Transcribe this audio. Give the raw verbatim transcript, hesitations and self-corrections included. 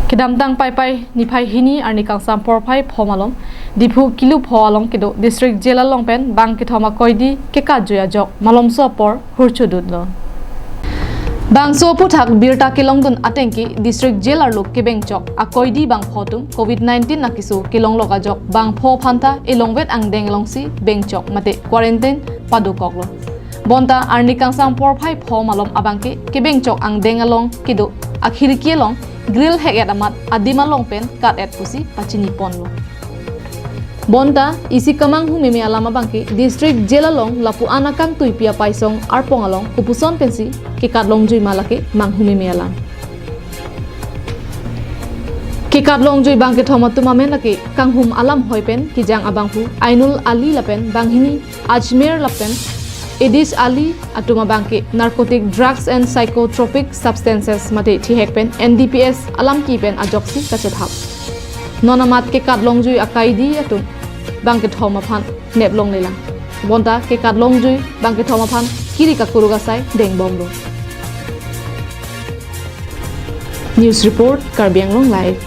Kedamtang Paipai niphai hini arni kangsam porphai pho malom Diphu kilu pho along kedo District Jail along pen bang kethom akoidi kekatjui ajok malomso apor hurchudutlo. Bangso aphuthak birta kelongdun atengke District Jail arlo kebengchok akoidi bangpho atum Covid nineteen akeso kelonglok ajok bangpho aphanta elongvet angdeng alongsi bengchok mate quarantine padokoklo. Bonta arni kangsam porphai pho malom abangke kebengchok angdeng along kedo akhirki along grill hek-et amat adim along pen kat-et pusi pachiniponlo. Bonta isi kamanghumeme alam abangke District Jail along lapu-an akangtuipi apaisong arpong along kopuson pensi kekatlongjui ma lake manghumeme alam. Kekatlongjui bang kethom atum amen lake kanghum alam hoi pen kejang abangphu Ainul Ali lapen banghini Ajmer lapen Edish Ali atum abangke narcotic drugs and psychotropic substances mate thihek pen N D P S alamki pen ajoksi kachethap. Non amat kekatlongjui akaidi atum bang kethom aphan neplonglelang. Bonta kekatlongjui bang kethom aphan kiri kakuruk asai dengbomlo. News report, Karbi Anglong Live.